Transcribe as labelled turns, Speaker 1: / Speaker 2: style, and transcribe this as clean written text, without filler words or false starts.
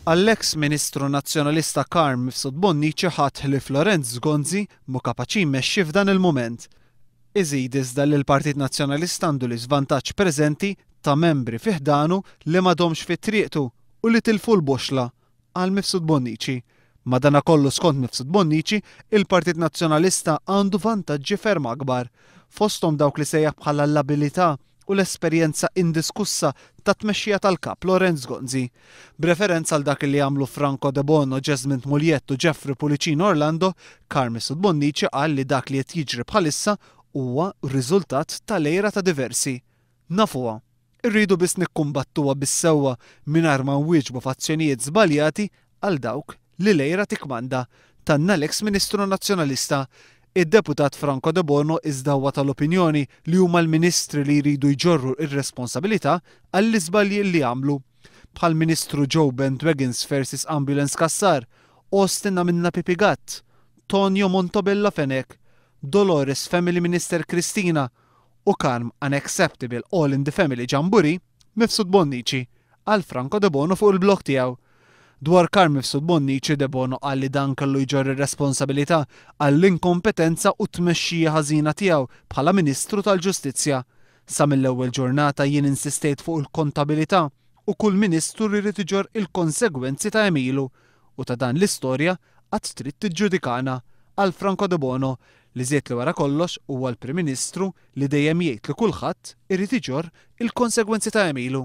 Speaker 1: Għall-eks Ministru Nazzjonalista Carm Mifsud Bonnici ħadd ħlief Lawrence Gonzi mhu kapaċi jmexxi f'dan il-mument. Iżid iżda li l-Partit Nazzjonalista għandu l-iżvantaġġ preżenti ta' membri fi ħdanu li m'għadhomx fi triqtu u li tilfu l-boxxla, qal Mifsud Bonnici. Madanakollu skont Mifsud Bonnici, il-Partit Nazzjonalista għandu vantaġġi ferm akbar. Fosthom dawk li sejjaħ bħala l-abilità u l-esperjenza indiskussa tat-tmexxija tal-Kap Lawrence Gonzi. B'referenza għal dak li għamlu Franco Debono, Jesmond Mugliett u Jeffrey Pullicino Orlando, Carm Mifsud Bonnici qal li dak li qed jiġri bħalissa huwa riżultat tal-għira ta' diversi. Nafuha. Irridu biss nikkumbattuha bis-sewwa mingħajr ma nwieġbu f'azzjonijiet żbaljati għal dawk li l-għira tikkmanda, tanna l-eks Ministru Nazzjonalista. Id-Deputat Franco Debono iżda huwa tal-opinjoni li huma l-Ministri li jridu jġorru r-responsabilità għall-iżbalji li għamlu. Bħall-Ministru Joe Bandwagons versus Ambulance Cassar, Austin Għamilna Pipi Gatt, Tonio Montobello Fenech, Dolores Family Minister Cristina u Carm Unacceptable All in the Family Jamboree Mifsud Bonnici, qal Franco Debono fuq il-blog tiegħu. Dwar Carm Mifsud Bonnici, Debono qal li dan kellu jġorr ir-responsabilità għall-inkompetenza u t-tmexxija ħażina tiegħu bħala Ministru tal-Ġustizzja. Sa mill-ewwel ġurnata jien insistejt fuq il-kontabilità u kull Ministru jrid iġorr il-konsegwenzi ta' għemilu u ta' dan l-istorja qatt trid tiġġudikana, qal Franco Debono li żied li wara kollox huwa l-Prim Ministru li dejjem jgħid li kulħadd irid iġorr il-konsegwenzi ta' għemilu.